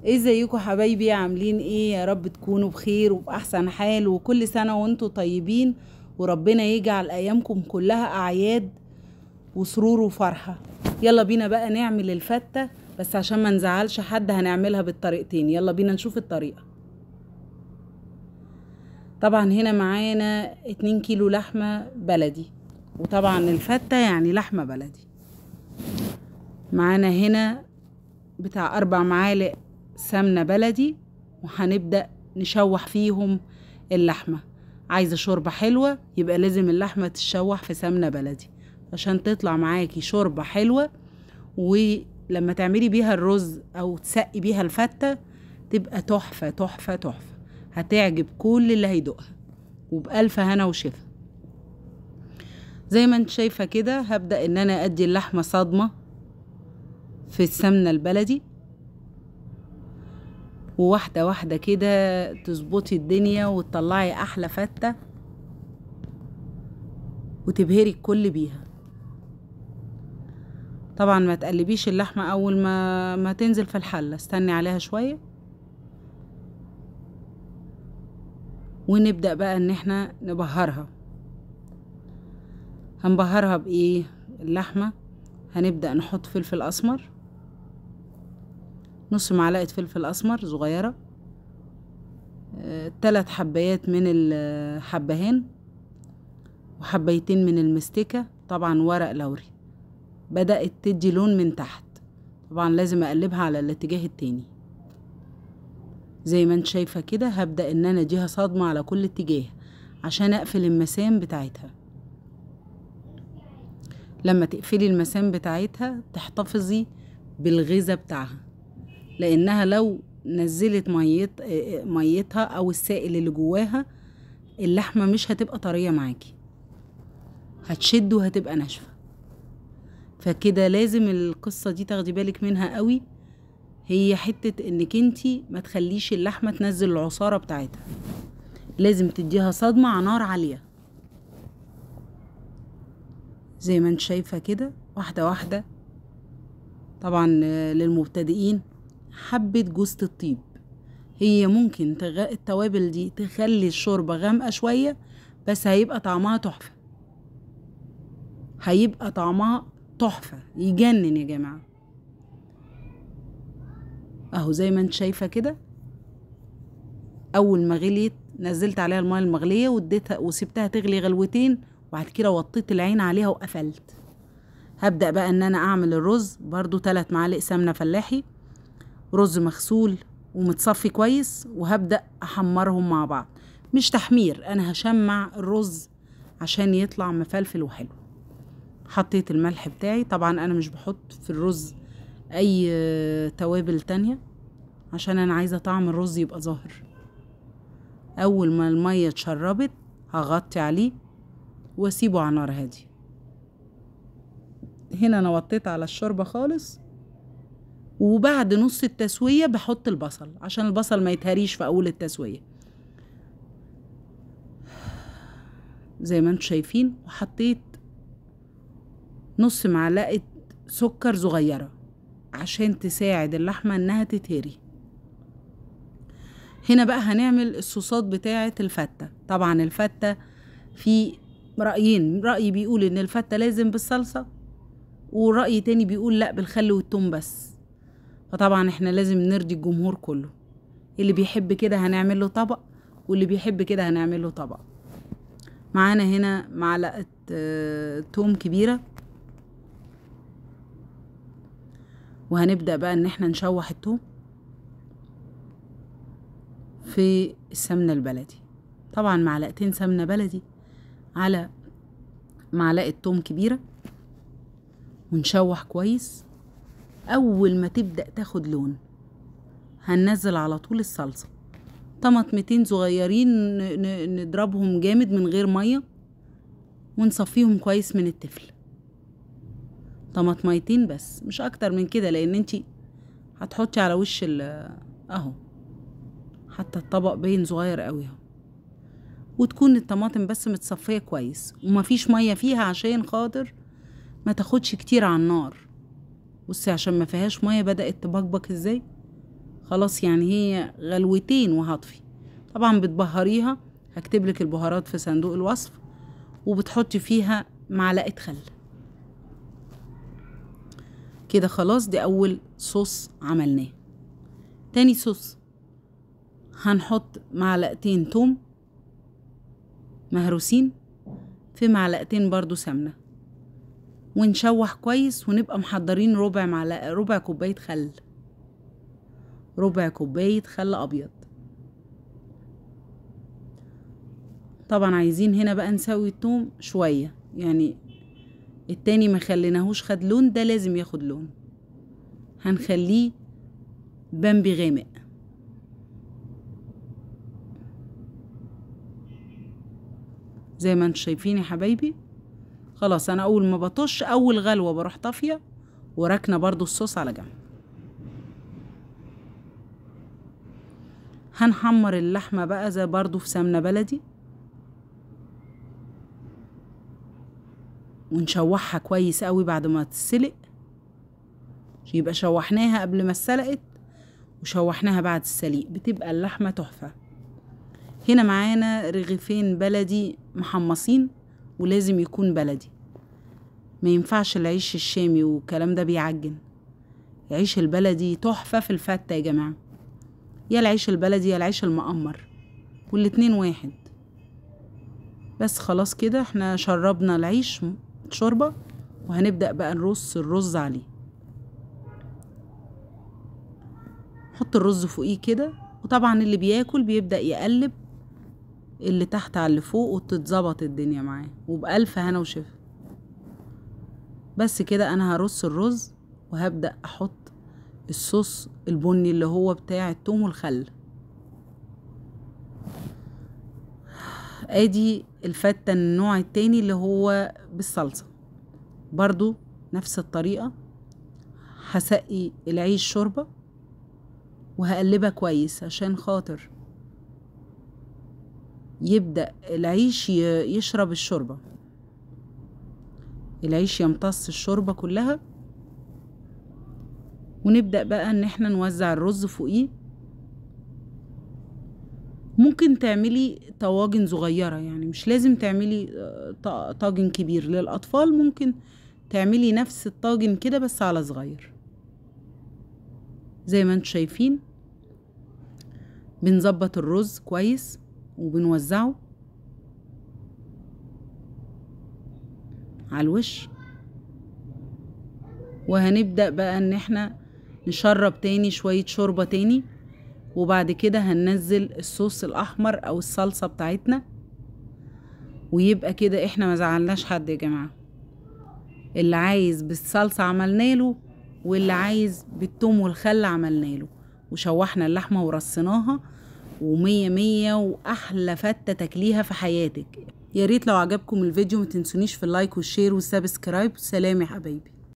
ازيكم حبايبي؟ عاملين ايه؟ يا رب تكونوا بخير وبأحسن حال، وكل سنة وانتوا طيبين، وربنا يجعل ايامكم كلها اعياد وسرور وفرحة. يلا بينا بقى نعمل الفتة، بس عشان ما نزعلش حد هنعملها بالطريقتين. يلا بينا نشوف الطريقة. طبعا هنا معانا 2 كيلو لحمة بلدي، وطبعا الفتة يعني لحمة بلدي. معانا هنا بتاع 4 معالق سمنة بلدي، وهنبدأ نشوح فيهم اللحمة. عايزة شوربة حلوة يبقى لازم اللحمة تتشوح في سمنة بلدي عشان تطلع معاكي شوربة حلوة، ولما تعملي بيها الرز او تسقي بيها الفتة تبقى تحفة تحفة تحفة، هتعجب كل اللي هيدوقها، وبألف هنا وشفا. زي ما انت شايفة كده هبدأ ان انا ادي اللحمة صدمة في السمنة البلدي، وواحدة واحدة كده تظبطي الدنيا وتطلعي احلى فتة وتبهري الكل بيها. طبعا ما تقلبيش اللحمة اول ما تنزل في الحلة، استني عليها شوية. ونبدأ بقى ان احنا نبهرها. هنبهرها بايه اللحمة؟ هنبدأ نحط فلفل اسمر، نص معلقة فلفل اسمر صغيرة، 3 حبايات من الحبهان، وحبايتين من المستكة، طبعا ورق لوري. بدأت تدي لون من تحت، طبعا لازم اقلبها على الاتجاه التاني. زي ما انت شايفة كده هبدأ ان انا اديها صدمة على كل اتجاه عشان اقفل المسام بتاعتها. لما تقفلي المسام بتاعتها تحتفظي بالغذاء بتاعها، لانها لو نزلت ميتها او السائل اللي جواها اللحمة مش هتبقى طرية معاكي، هتشد وهتبقى ناشفة. فكده لازم القصة دي تاخدي بالك منها قوي، هي حتة انك انتي ما تخليش اللحمة تنزل العصارة بتاعتها، لازم تديها صدمة على نار عالية. زي ما انت شايفة كده واحدة واحدة. طبعا للمبتدئين حبة جوزة الطيب، هي ممكن التوابل دي تخلي الشوربة غامقة شوية، بس هيبقى طعمها تحفة، هيبقى طعمها تحفة يجنن يا جماعة. اهو زي ما انت شايفة كده اول ما غليت نزلت عليها المية المغلية واديتها وسبتها تغلي غلوتين، وبعد كده وطيت العين عليها وقفلت. هبدأ بقى ان انا اعمل الرز. برضو 3 معالق سمنة فلاحي، رز مغسول ومتصفي كويس، وهبدأ احمرهم مع بعض. مش تحمير، انا هشمع الرز عشان يطلع مفلفل وحلو. حطيت الملح بتاعي، طبعا انا مش بحط في الرز اي توابل تانية عشان انا عايزة طعم الرز يبقى ظاهر. اول ما المية اتشربت هغطي عليه واسيبه على نار هادية. هنا انا وطيت على الشوربة خالص، وبعد نص التسوية بحط البصل عشان البصل ما يتهريش في اول التسوية زي ما انتم شايفين. وحطيت نص معلقة سكر صغيرة عشان تساعد اللحمة انها تتهري. هنا بقى هنعمل الصوصات بتاعة الفتة. طبعا الفتة في رأيين، رأي بيقول ان الفتة لازم بالصلصة، ورأي تاني بيقول لا بالخل والثوم بس. فطبعا احنا لازم نرضي الجمهور كله، اللي بيحب كده هنعمل له طبق، واللي بيحب كده هنعمل له طبق. معانا هنا معلقة توم كبيرة، وهنبدأ بقى ان احنا نشوح التوم في السمنة البلدي. طبعا معلقتين سمنة بلدي على معلقة توم كبيرة، ونشوح كويس. اول ما تبدأ تاخد لون هننزل على طول الصلصة. طماطمتين صغيرين نضربهم جامد من غير مية، ونصفيهم كويس من التفل. طماطميتين بس مش اكتر من كده، لان انتي هتحطي على وش اهو، حتى الطبق باين صغير قوي اهو. وتكون الطماطم بس متصفية كويس ومفيش مية فيها عشان خاطر ما تاخدش كتير على النار. بصي عشان ما فيهاش مية بدأت تبقبق ازاي. خلاص، يعني هي غلوتين وهطفي. طبعا بتبهريها، هكتبلك البهارات في صندوق الوصف، وبتحطي فيها معلقة خل كده. خلاص دي اول صوص عملناه. تاني صوص هنحط معلقتين توم مهروسين في معلقتين برضو سمنة، ونشوح كويس، ونبقى محضرين ربع كوباية خل، ربع كوباية خل ابيض. طبعا عايزين هنا بقى نسوي التوم شوية، يعني التاني ما خليناهوش خد لون، ده لازم ياخد لون، هنخليه بامبي غامق. زي ما انتم شايفين يا حبايبي. خلاص انا اول ما بطش اول غلوة بروح طافية، وراكنة برضو الصوص على جنب. هنحمر اللحمة بقى زي برضو في سمنة بلدي، ونشوحها كويس قوي بعد ما تتسلق، يبقى شوحناها قبل ما اتسلقت وشوحناها بعد السليق، بتبقى اللحمة تحفة. هنا معانا رغيفين بلدي محمصين، ولازم يكون بلدي، ما ينفعش العيش الشامي والكلام ده بيعجن. العيش البلدي تحفة في الفتة يا جماعة، يا العيش البلدي يا العيش المقمر، والاتنين واحد. بس خلاص كده احنا شربنا العيش شوربة، وهنبدأ بقى نرص الرز عليه. نحط الرز فوقيه كده، وطبعا اللي بياكل بيبدأ يقلب اللي تحت على اللي فوق، وتتظبط الدنيا معاه، وبألف هنا وشفا. بس كده انا هرص الرز، وهبدأ احط الصوص البني اللي هو بتاع التوم والخل. ادي الفتة النوع التاني اللي هو بالصلصة، برضو نفس الطريقة، هسقي العيش شوربة وهقلبها كويس عشان خاطر يبدأ العيش يشرب الشوربة، العيش يمتص الشوربة كلها. ونبدأ بقى ان احنا نوزع الرز فوقيه. ممكن تعملي طواجن صغيرة، يعني مش لازم تعملي طاجن كبير للأطفال، ممكن تعملي نفس الطاجن كده بس على صغير. زي ما انتم شايفين بنظبط الرز كويس وبنوزعه على الوش. وهنبدأ بقى ان احنا نشرب تاني شوية شوربة تاني، وبعد كده هننزل الصوص الاحمر او الصلصة بتاعتنا، ويبقى كده احنا ما زعلناش حد يا جماعة. اللي عايز بالصلصة عملنا له، واللي عايز بالثوم والخل عملنا له، وشوحنا اللحمة ورصيناها، ومية مية، واحلى فتة تاكليها في حياتك. يا ريت لو عجبكم الفيديو ما تنسونيش في ال like وال share وال subscribe. سلام يا حبايبي.